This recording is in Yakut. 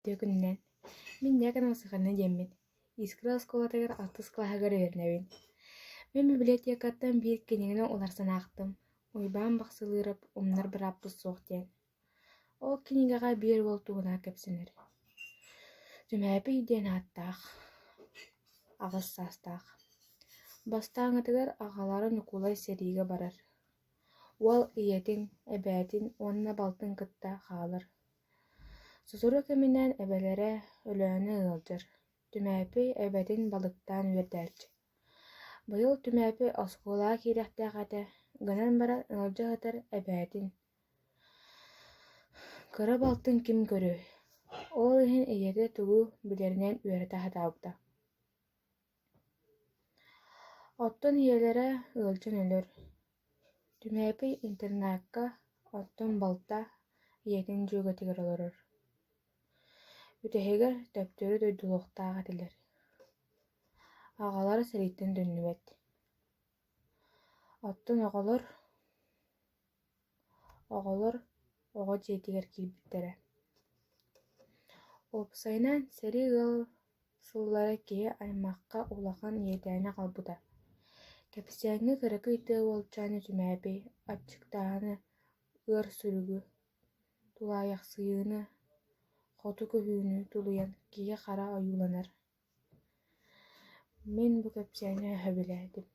Үтүө күнүнэн. Мин Дьяконова Сахана диэммин. Искра оскуолатыгар алтыс кылааһыгар үөрэнэбин. Мин библиотекаттан биир кинигэни уларсан аахтым. Уйбаан Бахсылыырап «Умнар бырааппыт суох» диэн. Ол кинигэҕэ биир уол туһунан кэпсэнэр. Түмээпий диэн ааттаах, аҕыс саастаах. Бастааҥҥытыгар аҕалара Ньукулай сэриигэ барар. Уол ийэтин, эбээтин уонна балтын кытта хаалар. Сотору кэминэн эбэлэрэ Өлөөнө ыалдьар, Түмэпий эбэтин балыктаан үөрдээччи. Быйыл Түмэпий оскуолаҕа киириэхтээх этэ, гынан баран ыалдьа сытар эбээтин Кыра балтын ким көрүөй, ол иһин ийэтэ тугу билэринэн үөрэтэ сатаабыта. Оттон ийэлэрэ ыалдьан өлөр, Түмэпий интернакка, оттон балта ийэтин дьүөгэтигэр олорор. Бүтэһигэр төптөрү дойдулуохтаах этилэр. Аҕалара сэрииттэн төннүбэт. Оттон оҕолор Оҕолор оҕо дьиэтигэр киирбиттэрэ. Уопсайынан, сэрии ыал сыллара киһи аймахха улахан иэдээни аҕалбыта. Кэпсээҥҥэ кыракый тыа уолчаана Түмэпий аччыктааһыны, ыар сүрүгү, тулаайахсыйыыны, хоту көһүүнү тулуйан киһи-хара ойууланар. Мин бу кэпсээни сөбүлээтим.